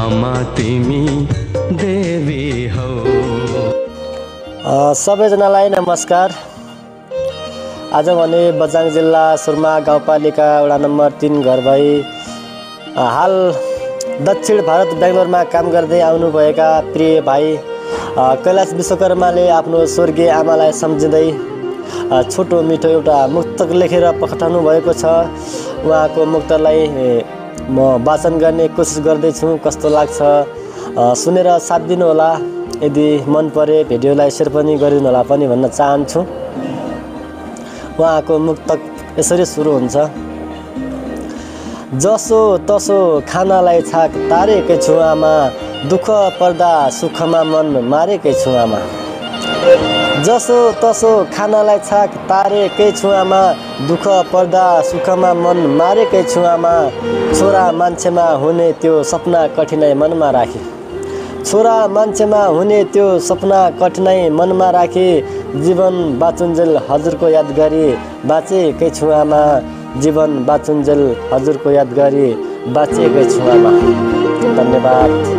आमा तिमी देवी हौ। सबैजनालाई नमस्कार। आज भने बझाङ जिल्ला सुर्मा गाउँपालिका वडा नम्बर 3 घर भई हाल दक्षिण भारत बेङ्गलोरमा काम गर्दै आउनुभएका प्रिय भाइ कैलाश विश्वकर्माले आफ्नो स्वर्गीय आमालाई सम्झिँदै छोटो मिठो एउटा मुक्तक लेखेर पठाउनु भएको छ। उहाँको मुक्तकलाई म वाचन गर्ने कोसिस गर्दैछु। कस्तो लाग्छ सुनेर साथ दिनु होला। यदि मन परे भिडियोलाई सेयर पनि गरिदिनु होला पनि भन्न चाहन्छु। उहाँको मुक्तक यसरी सुरु हुन्छ। जसो तसो खानालाई छाक तारेकै छु आमा, दुःख पर्दा सुखमा मन मारेकै छु आमा। जसो तसो खानालाई छाक तारेकै छु आमा, दुःख पर्दा सुखमा मन मारेकै छु आमा। छोरा मान्छेमा हुने त्यो सपना कठिनाइ मनमा राखी, छोरा मान्छेमा हुने त्यो सपना कठिनाइ मनमा राखी, जीवन बाँचुन्जेल हजुरको याद गरी बाँचेकै छु आमा, जीवन बाँचुन्जेल हजुरको याद गरी बाँचेकै छु आमा। धन्यवाद।